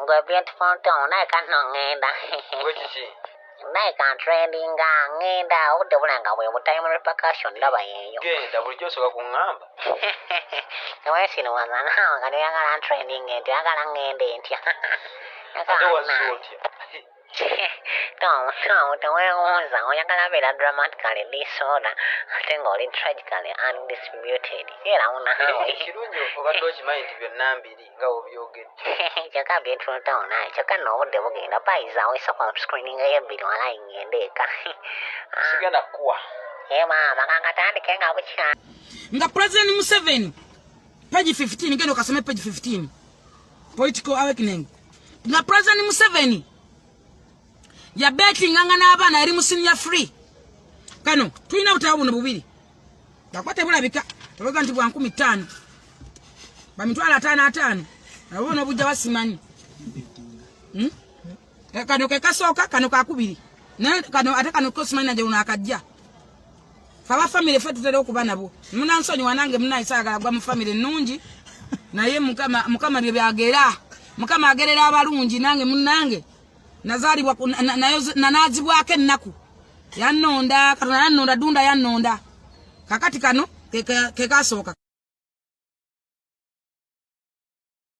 Gwe beautiful town, naye kano ŋŋenda. Gwe kiki? Naye kantrendinga ŋŋenda, obudde bulanga bwe butime repercussion ndaba yeeyo. Genda, bulijjo osooka kuŋŋamba. Weesiruwaza naawe nga toyagala ntrendinga ntya, oyagala ŋŋende ntya? Ate wazze otya? Tom, Tom, teweewuuza, oyagala beera dramatically disorder ate ng'oli tragically undisputed. Beerawo naawe. Ekirungi obadde okimanyi nti byonna mbiri nga wobyogedde. Kyokka beautiful town naye, kyokka nno obudde bugenda bayizaawo esooka screening ey'ebbiri walayi ŋŋende eka. Sigenda kukuwa. Ye maama, kankatandike nga bukya. Nga President Museveni, page 15, genda okasome page 15, Political Awakening. Nga President Museveni yabetinganga n'abaana yali mu senior three. Kano tulina obutabo buno bubiri, gakuba tebulabika, tebaga nti bwa 5000, ba 550,000, nabo nobujja basimanyi. Kano ke kasooka, kano kakubiri, naye kano ate kano ko simanyi naje luno akajja. Fe aba famire ffe tutera okuba nabwo, munansonyiwa nange munaye saagala gwa mu famire ennungi, naye Mukama, Mukama bye byagera, Mukama agerera abalungi. Nange munnange nazaalibwa nanaazibwako ennaku, yannonda Katonda, yannonda Dunda, yannonda. Kakati kano ke kasooka.